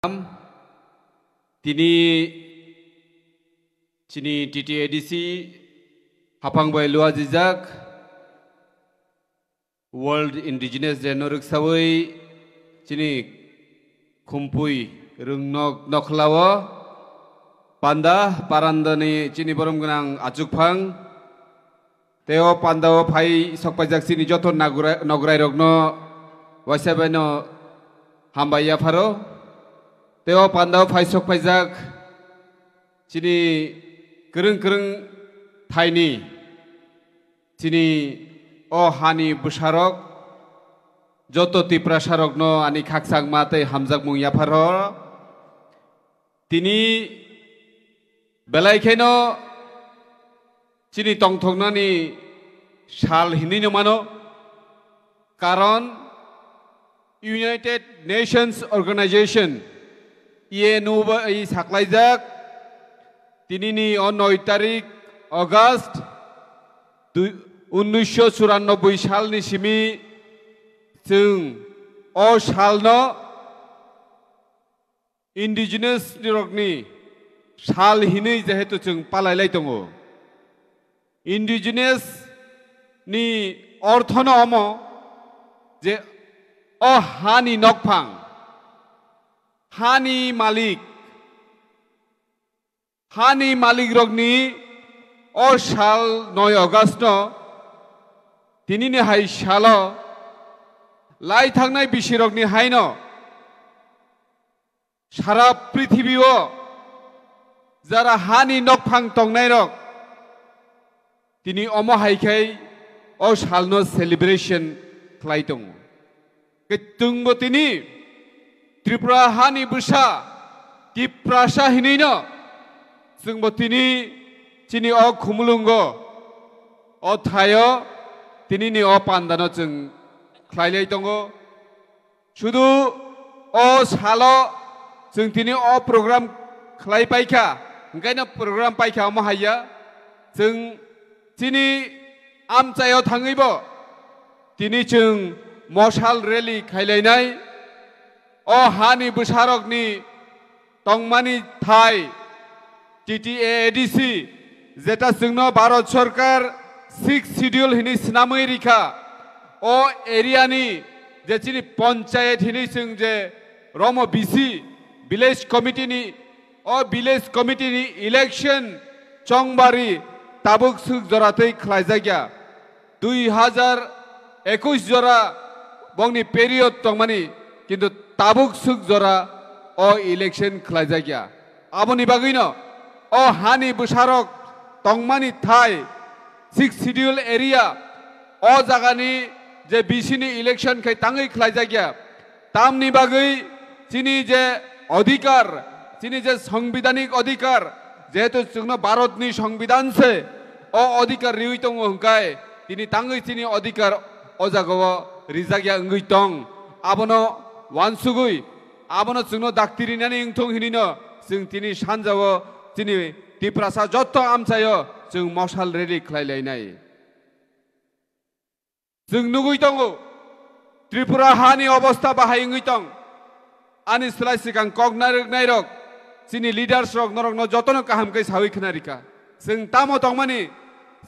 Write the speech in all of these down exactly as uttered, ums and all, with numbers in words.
Tini chini T T A D C haphang bai luajijak World Indigenous Day no rwksawi chini khumpui rwngnok nokhlao panda parandani chini borom gwnang achukphang. Tei o pandao phai sokpaijak chini joto nagura-, nograirokno waisa baino hambai yapharo. Tei o pandao phai sokpaijak chini kwrwng kwrwng thaini chini o hani bwsarok joto Tiprasarokno ani khakchangma tei hamjakmung yapharo. Tini belai kheno chini tongthoknani sal hinwi no mano, karon United Nations Organization, U N O bai saklaijak, tinini o noi tarik August dui-, unnisho churannoboi salni simi chwng o salno Indigenous rokni sal hinwi jehetu chwng palai lai tongo. Indigenous ni orthono omo je o hani nokphang, hani malik, hani malik rokni o sal noi August no tinini hai salo lai thangnai bisirokni haino sara prithibio jara hani nokphang tongnairok tini omo hai khai o salno celebration khlai tongo. Kwtwngbo tini Tripura hani bwsa Tiprasa hinwino chwngbo tini chini o khumulwngo o thaio tinini o pandano chwng khlailai tongo. Sudu o salo chwng tini o program khlai paikha, hwnkhaino program paikha omo haiya. Chwng chini amchaio thangwibo tini chwng mosal rally khailainai. O hani bwsarokni tongmani thai T T A A D C, jeta chwngno Bharat Sarkar Sixth Schedule hinwi swnamwi rikha, o area ni je chini panchayat hinwi chwng je romo B C, village committee ni, o village committee ni election chongbari tabuk swk jora twi khlaijakya. Dui hajar ekush jora bongni period tongmani, kintu tabuk swk jora o election khlaijakya. Aboni bagwino o hani bwsarok tongmani thai Sixth Schedule area o jagani je B C ni election khai tangwi khlaijakya. Tamni bagwi chini je odhikar, chini je songbidanik odhikar, jehetu chwngno Bharatni songbidan se o odhikar riwi tongo hwnkhe, tini tangwi chini odhikar o jagao rijakya wngwi tong. Abono wansugwi, abono chwngno dakti rinani wngthong hinwino chwng tini sanjao chini Tiprasa jotto amchaio chwng mosal rally khlai lainai. Chwng nugwi tongo, Tripura hani obostha bahai wngwi tong. Ani slai swkang kok narwknairok, chini leaders rok norokno jotono kaham khe sawi khna rikha. Chwng tamo tongmani,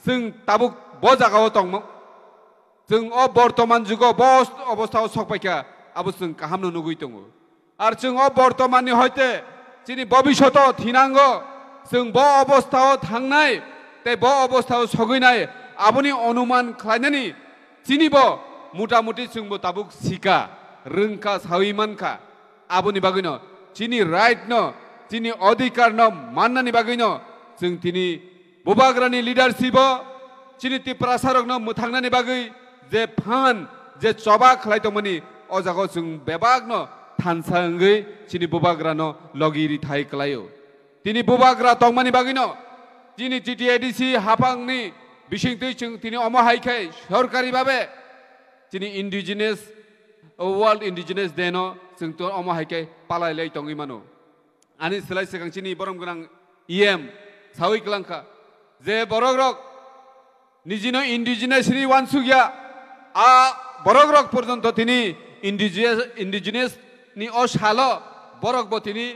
chwng tabuk bo jagao tongmo. Chwng o bortoman jugo bo obostha o sokpaikha, abo chwng kahamno nugwi tongo. Ar chwng o bortomanni hoite chini bobishoto thinango, chwng bo obostha o thangnai tei bo obostha o sogwinai, aboni onuman khlainani chini bo mutamuti chwngbo tabuk sika, rwngkha, sawi mankha. Aboni bagwino chini right no, chini odhikar no mannani bagwino chwng tini Bubagrani leadership o chini Tiprasarokno mwthangnani bagwi je phan, je choba khlai tongmani, o jagao chwng bebakno thansa wngwi chini Bubagrano logi rithai klaio. Tini Bubagra tongmani bagwino chini T T A D C haphangni bisingtwi chwng tini omo hai khe sorkari babe chini Indigenous, World Indigenous Day no chwng to omo hai khe palai lai tongwi mano. Ani slai swkang chini borom gwnang E M sawi kwlangkha je borok rok nijino indigenous hinwi wansukya, a borok rok porjonto tini indigenous, indigenous ni o salo Borok bo tini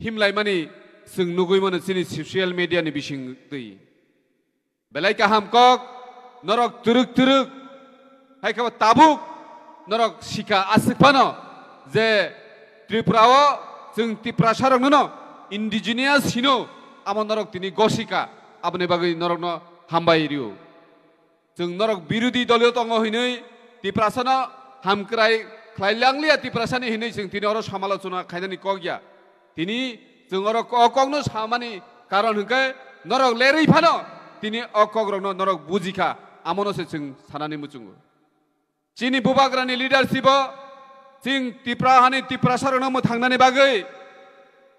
himlaimani chwng nugwi mano chini social media ni bising twi. Belai kaham kok, norok twrwk twrwk, hai khe bo tabuk norok sika aswk phano je Tripura o chwng Tiprasa rok no indigenous hino, amo norok tini gosika, aboni bagwi norok no hambai rio. Chwng norok birodhi doliyo tongo hinwi Tiprasano hamkrai khlai langliya Tiprasani hinwi chwng tini oro samalochona khainani kok ya. Tini chwng oro o kokno samani karon hwnkhe norok lerwi phano tini o kokrokno norok bujikha, amono se chwng sanani muchungo. Chini bubagrani leadership o chwng Tipra hani Tiprasa rokno mwthangnani bagwi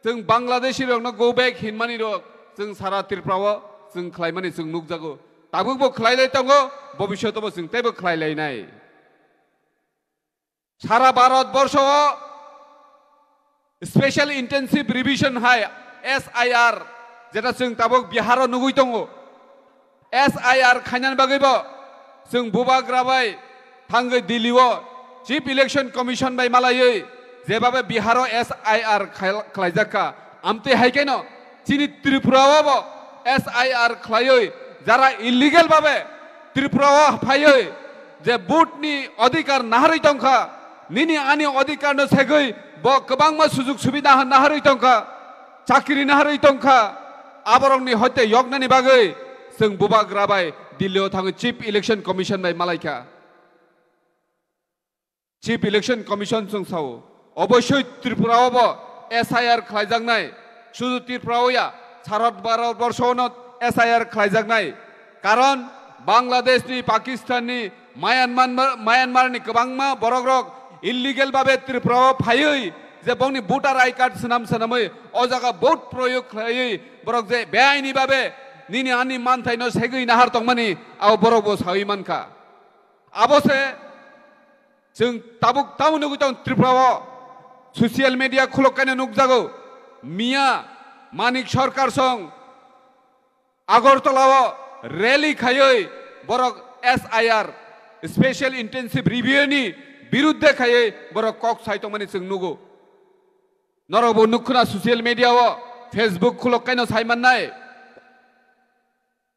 chwng Bangladeshi rokno go back hinmani rok chwng sara Tripura o chwng khlaimani chwng nukjago. Tabuk bo khlai lai tongo, bobishoto bo chwng teibo khlai lai nai. Sara Bharat borsho o Special Intensive Revision hai S I R, jeta chwng tabuk Bihar o nugwi tongo. S I R khainani bagwi bo chwng bubagra bai thangwi Delhi o Chief Election Commission bai malaiwi jebabe Bihar o S I R khai-, khlaijak kha. Amtwi hai khe no chini Tripura o bo S I R khlaiwi jara illegal babe Tripura o phaiwi je vote ni adhikar naharwi tongkha, nini ani adhikar no segwi bo kwbangma sujug subida naharwi tongkha, chakri naharwi tongkha, aborokni hoite yoknani bagwi chwng bubagra bai Delhi o thangwi Chief Election Commission bai malaikha. Chief Election Commission chwng sao, oboisoi Tripura o bo S I R khlaijaknai, sudu Tripura o ya, sarat Bharat borsho no S I R khlaijaknai. Karon Bangladesh ni, Pakistan ni, Myanmar, Myanmar ni kwbangma borok rok illegal babe Tripura o phaiwi je bongni voter I card swnam swnamwi o jaga vote proyog khlaiwi borok je beaini babe nini ani manthai no segwi nahar tongmani abo borok bo sawi mankha. Abo se chwng tabuk tamo nugwi tong Tripura o social media khulok kaino nukjago. Miya Manik Sarkar song Agartala o rally khaiwi borok S I R, Special Intensive Review ni birudde khaiwi borok kok sai tongmani chwng nugo. Norok bo nukkhwna social media o, Facebook khulok kaino sai mannai.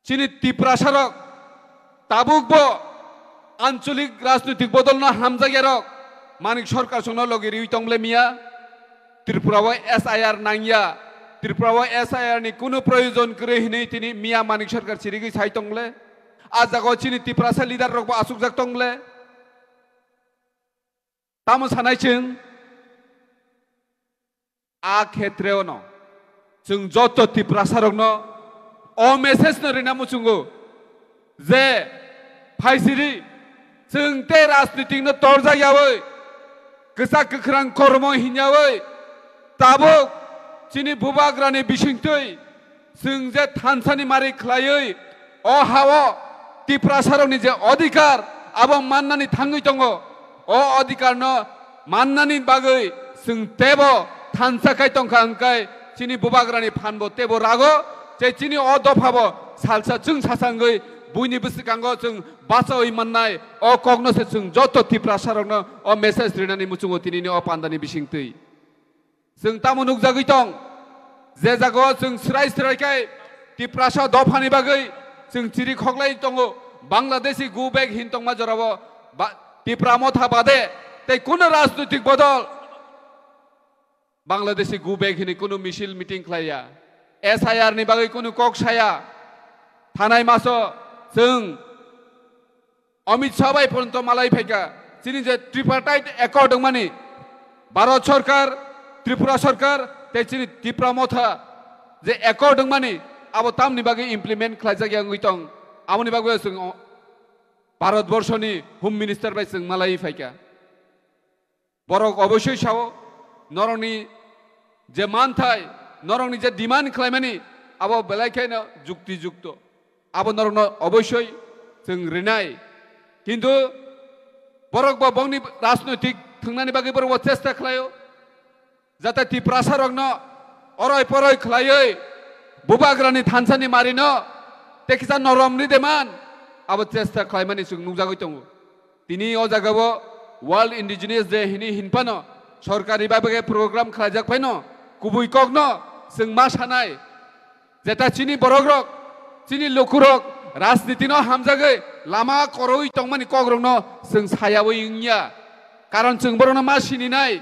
Chini Tiprasa rok tabuk bo ancholik rajnitik bodol no hamjakya rok Manik Sarkar songno logi riwi tong ble miya. Tripura o S I R nangya, Tripura o S I R ni kunu proyojon kwrwi hinwi tini miya Manik Sarkar chirigwi sai tong ble. A jaga o chini Tiprasa leader rok bo achukjak tong ble. Tamo sanai chwng? A khetre o no chwng joto Tiprasa rok no o message no rina muchungo je phaisiri chwng tei rajnitik no torjak yawi kwchak kwkhrang kormo hinyawi tabuk chini bubagrani bisingtwi chwng je thansani mari khlaiwi o ha-o Tiprasarokni je odhikar abo mannani thangwi tongo, o odhikarno mannani bagwi chwng teibo thansa khai tongkha, hwnkhe chini bubagrani phanbo teibo rago, tei chini o dophabo salsa chwng sasangwi buini bwskango chwng bachaui mannai o kokno se chwng joto Tiprasarokno o message rinani muchungo tinini o pandani bisingtwi. Chwng tamo nukjagwi tong, je jagao chwng srai srai khe Tiprasa dophani bagwi chwng chiri khoklai tongo, Bangladeshi go back hin tongma jorao ba-, Tipra motha bade tei kuno rajnoitik bodol Bangladeshi go back hini kuno misil meeting khlaiya, S I R ni bagwi kuno kok saya, thanai maso chwng Amit Shah bai phone to malai phaikha, chini je tripartite accord wngmani, Bharat Sarkar, Tripura Sarkar, tei chini Tipra Motha je accord wngmani, abo tamni bagwi implement khlaijak ya wngwi tong, aboni bagwi chwng o-, Bharat Borshoni Home Minister bai chwng malai phaikha. Borok oboisoi sao, norokni je manthai, norokni je demand khlaimani, abo belai kheno jukti jukto. Abo norokno oboisoi chwng rinai. Kintu borok bo bongni rajnoitik thwngnani bagwi borok bo chesta khlaio. Jate Tiprasa rokno oroi poroi khlaiwi bubagrani thansani marino tei kisa norom ri deman, abo chesta khlaimani chwng nukjagwi tongo. Tini o jagao World Indigenous Day hini hinphano Sorkari bai bai program khlaijak phaino kubui kokno chwng ma sanai. Jeta chini borokrok, chini lukurok rajnitino hamjagwi lama korowi tongmani kokrokno chwng sayawi wngya. Karon chwng borokno ma sininai.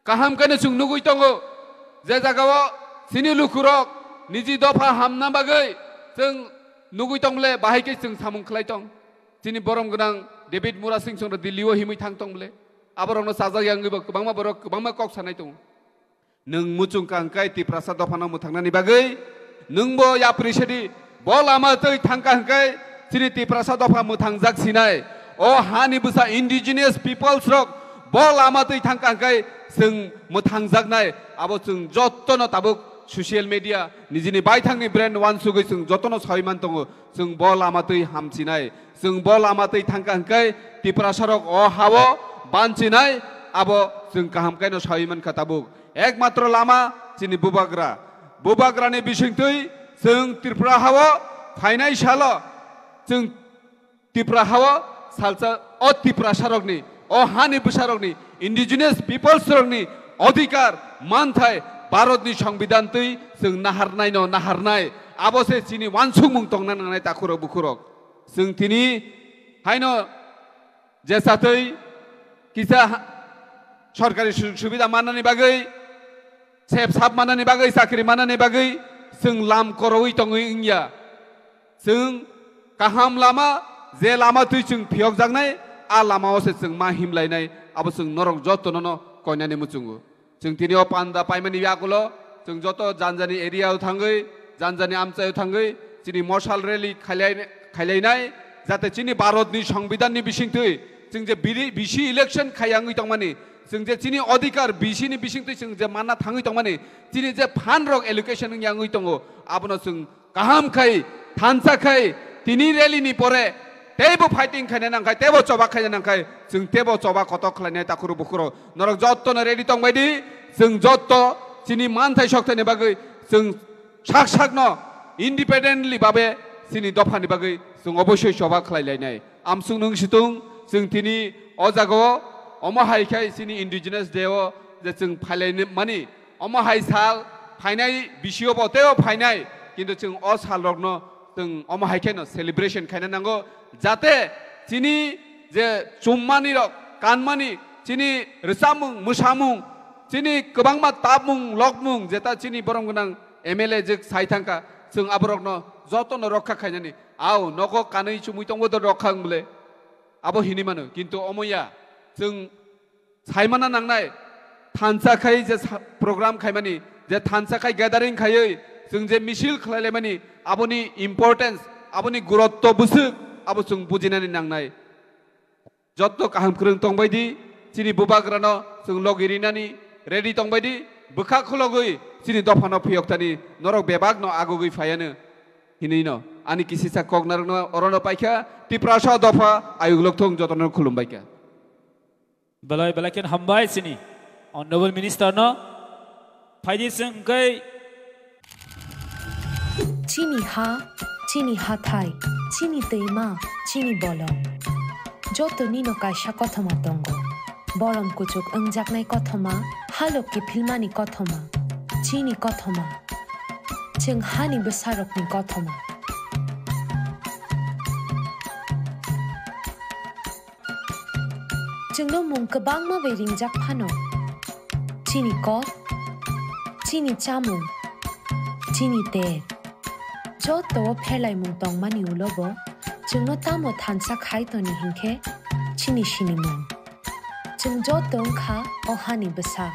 Kaham khe no chwng nugwi tongo, je jagao chini lukurok niji dopha hamna bagwi chwng nugwi tong bole, bahai khe chwng samung khlai tong. Chini borom gwnang David Murasing chwngno Delhi o himwi thang tong bole. Aborokno chajak yangwi bo kwbangma borok kwbangma kok sanai tongo. Nwng muchung ka hwnkhe Tiprasa dophano mwthangnani bagwi nwngbo yapri sedi, bo lama twi thangkha hwnkhe chini Tiprasa dopha mwthangjak sinai. O hani bwsa indigenous peoples rok bo lama twi thangkha hwnkhe chwng mwthangjaknai. Abo chwng jottono tabuk social media nijini baithangni brand wansugwi chwng jottono sawi man tongo, chwng bo lama twi hamchinai. Chwng bo lama twi thangkha hwnkhe Tiprasa rok o hao banchinai, abo chwng kaham khe no sawi mankha tabuk. Ekmatro lama chini bubagra. Bubagrani bisingtwi chwng Tripura hao phainai salo, chwng Tripura hao salsa o Tiprasa rokni, o hani bwsa rokni, indigenous peoples rokni odhikar, manthai, Bharatni Songbidan twi chwng naharnai no naharnai. Abo se chini wansukmung tongna nangnai takhurok bukhurok. Chwng tini haino jesatwi kisa ha-, sorkari sujog subida mannani bagwi, sep sap mannani bagwi, chakri mannani bagwi chwng lam korowi tongwi wngya. Chwng kaham lama, je lama twi chwng phiyokjaknai, a lamao se chwng ma himlainai, abo chwng norok jotono no koinani muchungo. Chwng tini o panda paimani yagulo, chwng joto janjani area o thangwi, janjani amchai o thangwi, chini mosal rally khailai-, khailainai, jate chini Bharatni Songbidanni bisingtwi, chwng je biri-, bisi election khayangwi tongmani, chwng je chini odhikar bisini bisingtwi chwng je manna thangwi tongmani, chini je fund rok allocation wngya wngwi tongo, abono chwng kaham khai, thansa khai, tini rally ni pore teibo fighting khaina nangkhai, teibo choba khaina nangkhai, chwng teibo choba kotok khlainai takhuru bukhuru. Norok jotto no ready tongbai di, chwng jotto chini manthai sokthai ni bagwi chwng sak sak no independently babe chini dopha ni bagwi chwng obossoi choba khlai lainai. Amsung nung situng chwng tini o jaga o omo hai khai chini Indigenous Day o je chwng phailai mani, omo hai sal phainai bisio bo teibo phainai, kintu chwng o sal rokno chwng omo hai kheno celebration khaina nango, jate chini je chummani rok, kanmani, chini rwchapmung, mwsamung, chini kwbangma tapmung, lokmung, jeta chini borom gwnang M L A je sai thangkha, chwng aborokno jotono rokha khainani. Au, nogo kanwi chumui tongbo do rokha wng bole. Abo hinwi mano, kintu omo ya, chwng saimana nangnai, thansa khai je sa-, program khaimani, je thansa khai gathering khaiwi, chwng je misil khlailaimani, aboni importance, aboni gurutto bwswk, abo chwng bujinani nangnai. Jotto kaham kwrwng tongbai di, chini bubagrano chwng logi rinani ready tongbai di, bwkha khulogwi chini dophano phiyoktani norok bebakno agugwi phaiano hinwino ani kisisa kok narwkno orono paikha, Tiprasa dopha ayuk lokthung jotono khulumbaikha. Belai belai khe hambai chini Honorable Minister no. Phaidi chwng khe. Chini ha, chini hathai, chini twima, chini bolong. Joto nino kaisa kothoma tongo. Bolong kuchuk wngjaknai kothoma, halok kiphilmani kothoma. Chini kothoma. Chwng hani bwsarokni kothoma. Chwngno mung kwbangma bai ringjak phano, chini kok, chini chamung, chini ter, joto o pherlaimung tongmani ulo bo chwngno tamo thansa khai toni hinkhe chini sinimung. Chwng joto wngkha o hani bwsa.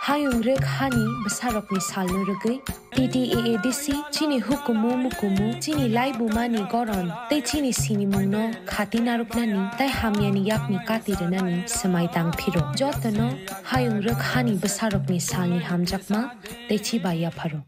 Hayung rwk hani bwsarokni salno rwgwi T T A A D C chini hukumu mukumu, chini laibumani goron tei chini sinimungno khati narwknani tei hamyani yakni kati rwnani swmai tang phiro. Jotono hayung rwk hani bwsarokni salni hamjakma tei chiba yapharo.